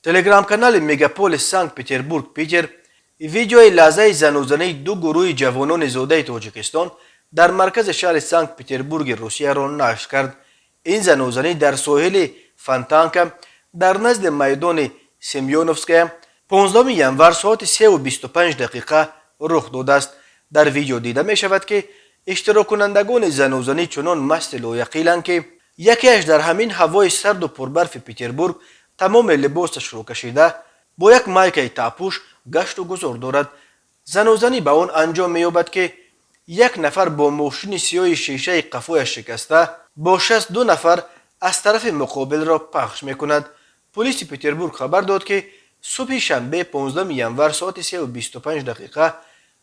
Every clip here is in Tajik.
Телеграм-канали «Мегаполис Санкт-Петербург Питер» видеои лаҳзаи занузании ду гурӯҳи ҷавонони зодаи Тоҷикистон дар маркази шаҳри Санкт-Петербурги Русияро нашр кард. Ин занузанӣ дар соҳили Фонтанка дар назди майдони Семёновская 15 январ соати 3:25 дақиқа рух додааст. Дар видео дида мешавад, ки иштироккунандагони занузанӣ чунон масти лояқиланд, ки якеаш дар ҳамин ҳавои сарду пурбарфи Петербург тамоми либосашро кашида, бо як майкаи таъпӯш гашту гузор дорад. Занузанӣ ба он анҷом меёбад, ки як нафар бо мошини сиёҳи шишаи қафояш шикаста бо 62 нафар аз тарафи муқобилро пахш мекунад. Пулиси Петербург хабар дод, ки субҳи шанбе, 15 январ, соати 3:25 дақиқа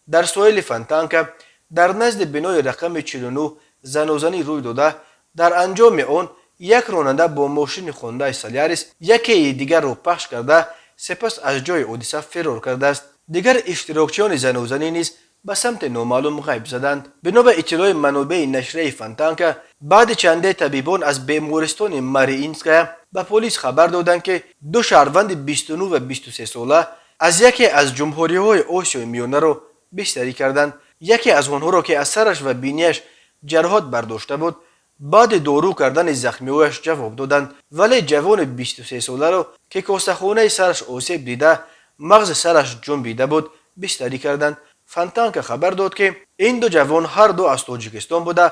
дар соҳили Фонтанка дар назди бинои рақами 49 занузанӣ рӯй дода, дар анҷоми он як ронанда бо мошини Хундай Солярис якеи дигарро пахш карда, сипас аз ҷои ҳодиса фирор кардааст. Дигар иштирокчиёни занузанӣ низ ба самти номаълум ғайб заданд. Бино ба иттилои манобеи нашрияи Фонтанка, баъди чанде табибон аз бемористони Мариинская ба полис хабар доданд, ки ду шаҳрванди 29 ва 23 сола аз яке аз ҷумҳуриҳои Осиёи Миёнаро бистарӣ карданд. Яке аз онҳоро, ки аз сараш ва бинияш ҷароҳат бардошта буд, баъди дору кардани захмиҳояш ҷавоб доданд, вале ҷавони 23 соларо, ки косахонаи сараш осеб дида, мағзи сараш ҷунбида буд, бистарӣ карданд. Фонтанка хабар дод, ки ин ду ҷавон ҳарду аз Тоҷикистон буда,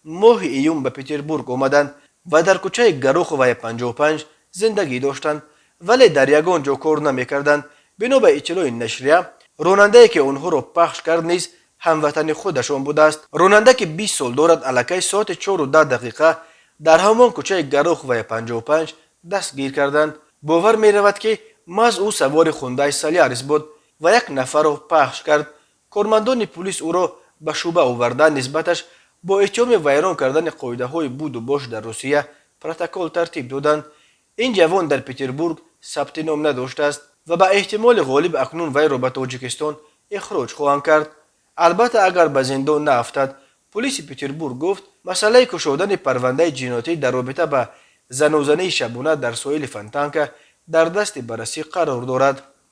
моҳи июн ба Петербург омаданд ва дар кӯчаи Гороховая 55 зиндагӣ доштанд, вале дар ягон ҷо кор намекарданд. Бино ба иттилои нашрия, ронандае, ки онҳоро пахш кард, низ ҳамватани худашон будааст. Ронанда, ки 20 сол дорад, аллакай соати 4:10 дақиқа дар ҳамон кӯчаи Гороховая 55 дастгир карданд. Бовар меравад, ки маҳз ӯ савори Хундай Солярис буд ва як нафарро пахш кард. Кормандони пулис ӯро ба шӯъба оварда, нисбаташ бо иттиҳоми вайрон кардани қоидаҳои буду бош дар Русия протокол тартиб доданд. Ин ҷавон дар Петербург сабти ном надоштааст ва ба эҳтимоли ғолиб акнун вайро ба Тоҷикистон ихроҷ хоҳанд кард, албатта, агар ба зиндон наафтад. Пулиси Петербург гуфт, масъалаи кушодани парвандаи ҷиноятӣ дар робита ба занузании шабона дар соҳили Фонтанка дар дасти баррасӣ қарор дорад.